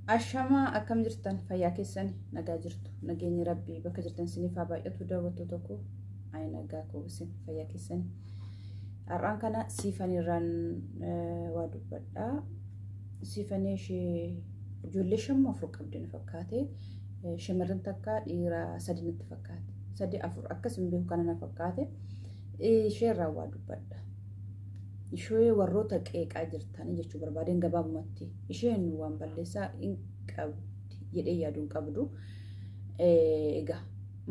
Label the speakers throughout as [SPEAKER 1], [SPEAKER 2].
[SPEAKER 1] Ashamaa, akkam jirtan? Fayyaa keessan, nagaa jirtu? Nageenyi Rabbii bakka jirtan isiniif haa baay'atu. Daawwattoota koo, ayi nagaa koo, isin fayyaa keessan. Har'aan kana Siifanirraan waa dubbadhaa. Siifanii ishee ijoollee shammoo afur qabdi na fakkaate. Shamarran takka, dhiira sadi natti fakkaate. Sadi, afur akkas hin beeku, kana na fakkaate. Isheerraa waa dubbadha. Ishee warroota qeeqaa jirtanii jechuu barbaadeen gabaabumatti. Isheen waan balleessaa hin qabdi jedhee yaaduu hin qabdu. Egaa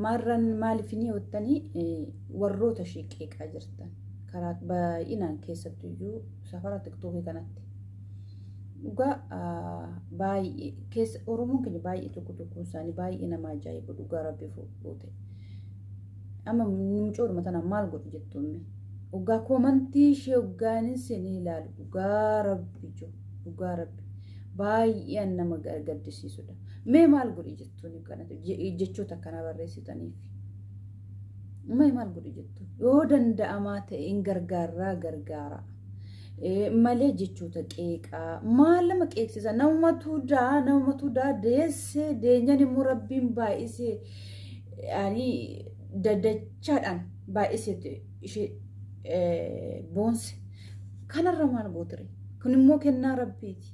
[SPEAKER 1] maarran maaliif ni hottanii warroota ishee qeeqaa jirtan karaa baay'inaan, keessattuyyuu safara TikTokii kanatti. Dhugaa baay'ee keessa Oromoon keenya baay'ee tokko tokkoon isaanii baay'ee nama ajaa'ibu, dhugaa Rabbi fuute. Amma mucoodhuma tana maal godhu jettuun dhugaa commentii ishee dhugaan isin ilaalu, dhugaa Rabbi jiru, dhugaa Rabbi baay'ee nama gaddisiisudha. Mee maal godhi jettuun kanatti jechoota akkanaa barreessitaniif? Mee maal godhi jettuun? Yoo danda'amaa ta'e hin gargaarraa, gargaara. Malee jechoota qeeqaa maal nama qeeqsisa? Namumatu daa deessee deenyan immoo Rabbiin baay'isee ani dadachaadhaan baay'isee ishee boonse. Kanarra maal gootire? Kun immoo kennaa Rabbiiti.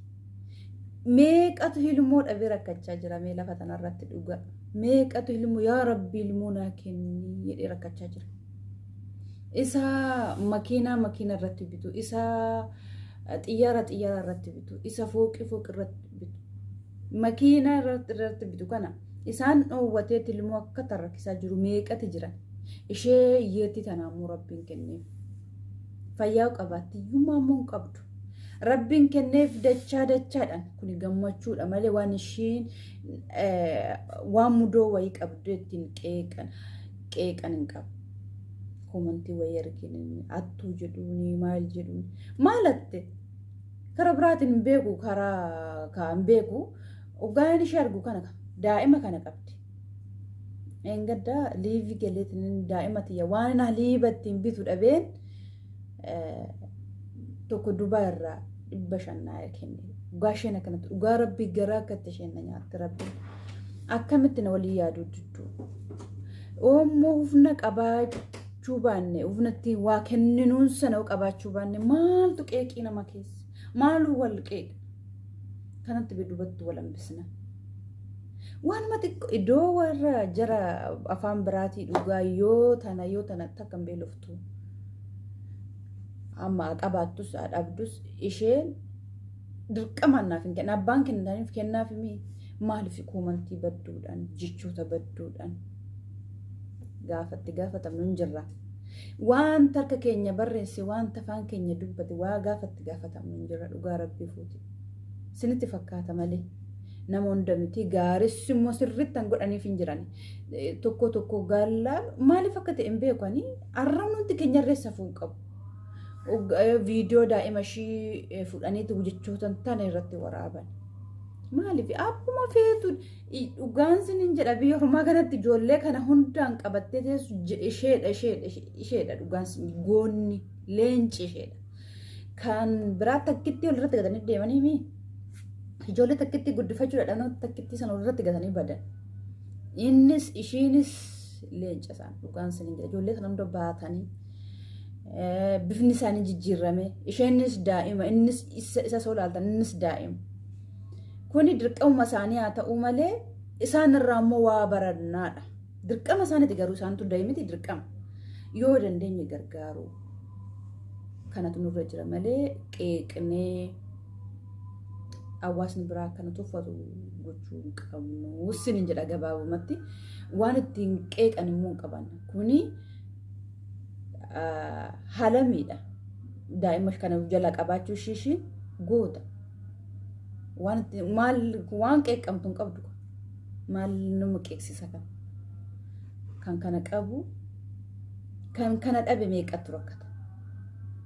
[SPEAKER 1] Meeqatu ilmoo dhabee rakkachaa jira mee lafa tanarratti? Dhugaa meeqatu ilmoo "Yaa Rabbi, ilmoo naa kenni" jedhee rakkachaa jira? Isa makiinaa makiina irratti bitu, isa xiyyaara xiyyaara irratti bitu, isa fooqii fooqii irratti bitu, makiinaa irratti bitu, kana isaan dhoowwatee ilmoo akka tarrakkisaa jiru meeqati jiran? Ishee hiyyeettii tanaa immoo Rabbiin kenneef. Fayyaa qabaatti, hiyyummaa immoo hin qabdu. Rabbiin kenneef dachaa dachaadhaan. Kuni gammachuudha malee waan ishiin waan mudoo wayii qabdu ittiin qeeqan qeeqan hin qabu. Commentii wayii arginu, attuu jedhuuni, maal jedhuuni, maal atte, karaa biraatiin hin beeku, karaa kaan beeku. Hoggaan ishee argu kana daa'ima kana qabdi. Engaddaa live galeetiin daa'ima tiyya waan haliiba ittiin bitu dhabeen tokko Dubaa irraa 500 naa kenne. Dhugaa isheen akkanatti, dhugaa Rabbii, garaa akkatti isheen na nyaatte. Rabbiin akkamitti na walii yaaduu didduu? Oommoo humna qabaachuu baanne, humna ittiin waa kenninuun sana qabaachuu baanne, maaltu qeeqii nama keessa? Maaluu wal qeeqa? Kanatti dubatti wal hambisna. Waanuma xiqqoo iddoo warra jara afaan biraatii dhugaa yoo tana takka hin beeloftu. Amma qabaattus dhabdus isheen dirqamaan naaf hin kenna. Abbaan kennaniif kennaaf himi. Maaliif commentii badduudhaan, jechoota badduudhaan gaafatti gaafatamnu hin jirra? Wanta harka keenya barreesse, wanta afaan keenya dubbate, waa gaafatti gaafatamnu hin jirra, dhugaa Rabbii fuute. Isinitti fakkaata malee. Nama hunda miti, gaaris immoo sirriitti kan godhaniif hin jiran. Tokko tokko gaallaa maaliif akka ta'e hin beekani, arrabni keenyarree safuu hin qabu. Viidiyoo daa'ima ishii fudhaniitu jechoota hin taane irratti waraaban. Maaliif akkuma feetu, dhugaan sinin jedha, biyya ormaa kanatti ijoollee kana hundaan qabattee teessu isheedha, isheedha, isheedha. Dhugaan goonni leenci isheedha. Kan biraa takkitti walirratti gatanii deemanii mi? Ijoollee takkitti guddifachuu dadhabnaan takkitti sana walirratti gatanii badan. Innis ishiinis leenca isaan, dhugaan sinin jedha, ijoollee sana hunda baatanii bifni isaanii jijjiirame. Isheenis daa'ima, innis isa solaaltan, innis daa'ima. Kuni dirqamuma isaanii haa ta'u malee isaan irraa immoo waa barannaadha. Dirqama isaaniiti garuu isaantu daa'imiti dirqama. Yoo dandeenye gargaaru kanatu nurra jira malee qeeqnee hawaasni biraa akkana tuffatu gochuu hin qabnu. Sinin jedha gabaabumatti, waan ittiin qeeqan immoo hin qaban. Kuni halamiidha. Daa'ima kana jala qabaachuu ishii goota. Waan maal waan qeeqamtu hin qabdu. Maal nama qeeqsisa kan? Kan kana qabu, kan kana dhabe meeqatu rakkata?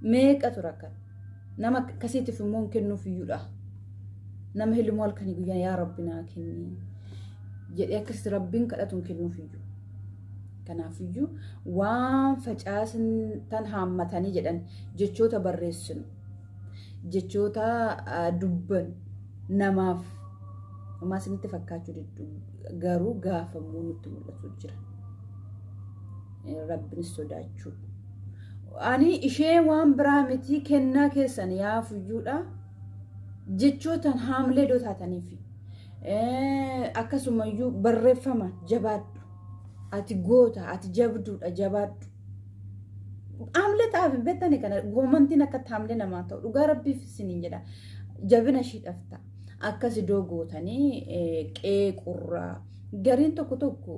[SPEAKER 1] Meeqatu rakkata? Nama akkasiitiif immoo hin kennuuf iyyuudha. Nama ilmoo halkanii guyyaa "Yaa Rabbi, naa kenni" jedhee akkasitti Rabbiin kadhatu hin kennuuf iyyuu. Kanaafiyyuu waan facaasan tan haammatanii jedhan. Jechoota barreessinu, jechoota dubban namaaf Homaa isinitti fakkaachuu diddu garuu gaafamuu nutti mul'atu jira. Rabbinis sodaachuu. Ani ishee waan biraa miti kennaa keessan yaa fuyyuudha. Jechootaan haamlee doo taataniif. Akkasumayyuu barreeffama jabaadhu. Ati goota, ati jabduudha jabaadhu. Haamlee ta'aaf hin beektani kana goomantiin akka haamlee namaa ta'u dhugaa rabbiif isiniin jedha. Jabina ishiidhaaf ta'a. Akkas iddoo gootanii qeequrraa gariin tokko tokko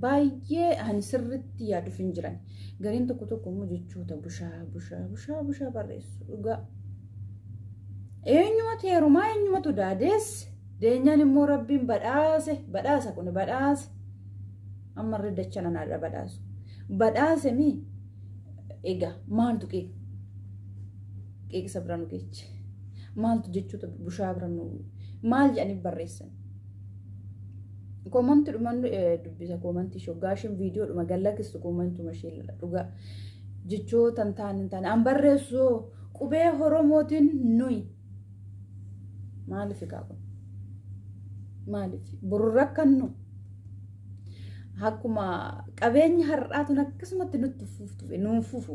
[SPEAKER 1] baay'ee ani sirritti yaaduuf hin jiran. Gariin tokko tokko immoo jechoota bushaa bushaa bushaa bushaa barreessu dhugaa. Eenyumatu heerumaa eenyumatu daadeesse deenyaan immoo rabbiin badhaase badhaasa kun badhaasa ammarree dachaan anaadha badhaasu badhaase mi egaa maaltu qeeqa qeeqsa bira nu geeche maaltu jechoota bushaa bira nu maal jedhanii barreessan. Koomanti dhuman dubbisa koomantii shoggaa isheen viidiyoo dhuma gallakkistu koomantuma ishee dhugaa jechoota hin taane hin taane an barreessu qubee Oromootiin nuyi maaliif egaa kun maaliif boru rakkannu akkuma qabeenya har'aa tun akkasumatti nutti fuftu nuun fufu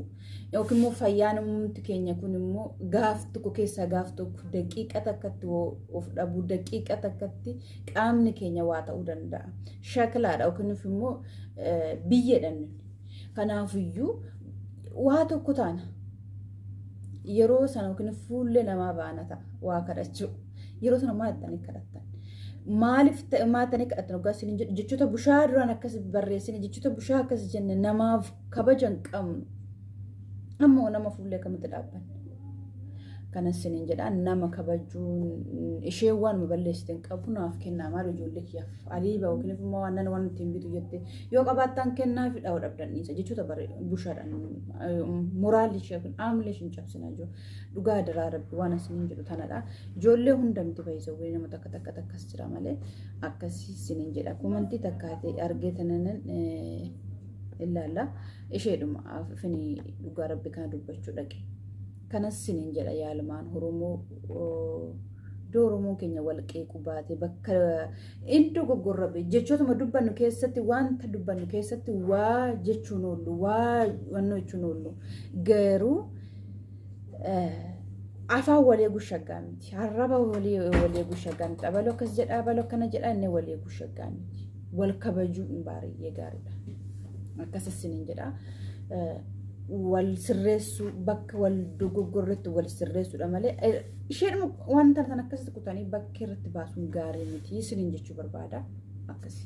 [SPEAKER 1] yookiin immoo fayyaan uumamti keenya kun immoo gaaf tokko keessaa gaaf tokko daqiiqa takkatti of dhabuu daqiiqa takkatti qaamni keenya waa ta'uu danda'a. Shaklaadha yookiin immoo biyyeedha. Kanaafiyyuu waa tokko taana. Yeroo sana yookiin fuullee namaa baana ta'a waa kadhachuu. Yeroo sana maal jettanii kadhattan? Maaliif maal jettanii kadhattan? Hoggaa isin jedhu jechoota bushaa duraan akkas barreessine jechoota bushaa akkas jenne namaaf kabaja hin qabnu. Ammoo nama fuullee akkamitti dhaabbanna? Kanas isiniin jedha nama kabajuun isheen waanuma balleessite hin qabu naaf kennaa maal ijoollee kiyyaaf aliiba yookiin immoo waan nan waan ittiin bitu jette yoo qabaattan kennaa fi dha'uu dhabdan dhiisa jechoota bare bushaadhaan moraalli ishee kun aamlee isheen cabsinaa jiru dhugaa daraa rabbi waan isiniin jedhu tanadha ijoollee hunda miti fayyisawwee nama takka takka takkas jira malee akkasii isiniin jedha komantii takkaatee argee tananan ilaalla isheedhuma finii dhugaa rabbi kana dubbachuu dhaqe. Kanas sinin jedha yaa ilmaan Oromoo iddoo Oromoon keenya wal qeequ baate bakka in dogoggorra jechootuma dubbannu keessatti wanta dubbannu keessatti waa jechuun oollu waa wannoo jechuun oollu garuu afaan walii eeguu shaggaa miti arraba walii eeguu shaggaa miti abaloo akkas jedha abaloo akkana jedha inni walii eeguu shaggaa miti wal kabajuun baay'ee gaariidha akkas isiniin jedha. Wal sirreessuu bakka wal dogoggorretti wal sirreessuudha malee isheedhuma wanta sana akkasitti kutanii bakkee irratti baasuun gaarii miti isiniin jechuu barbaada akkasi.